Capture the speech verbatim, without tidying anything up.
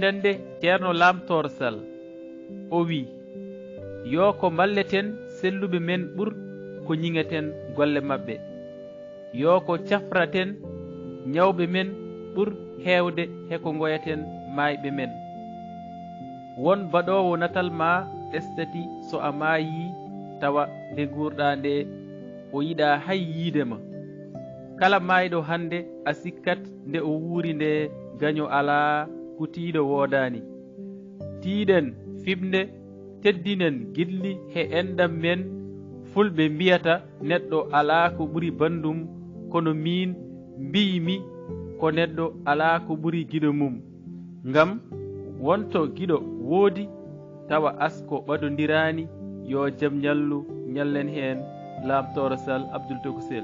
Ceerno Laamtoor Sal, o wii, yoo ko mballeten selluɓe men ɓur ko ñiŋeten golle maɓɓe. Yoo ko cafraten ñawɓe men ɓur heewde he ko ngoyaten maayɓe men. Won baɗoowo natal maa estati so a maayii tawa nde nguurɗaa ndee o yiɗaa hay yiide ma. Kala maayɗo hannde a sikkat nde o wuuri ndee gaño alaa kutiiɗo woodaani. Tiiɗen fiɓnde, teddinen giɗli he enɗam men. Fulɓe mbiyata neɗɗo alaa ko ɓuri banndum, kono miin mbiy-mi ko neɗɗo alaa ko ɓuri giɗo mum. Ngam won to giɗo woodi tawa asko ɓadondiraani. Yoo jam ñallu ñallen heen. Laamtoor Sal Abdul Tokusel.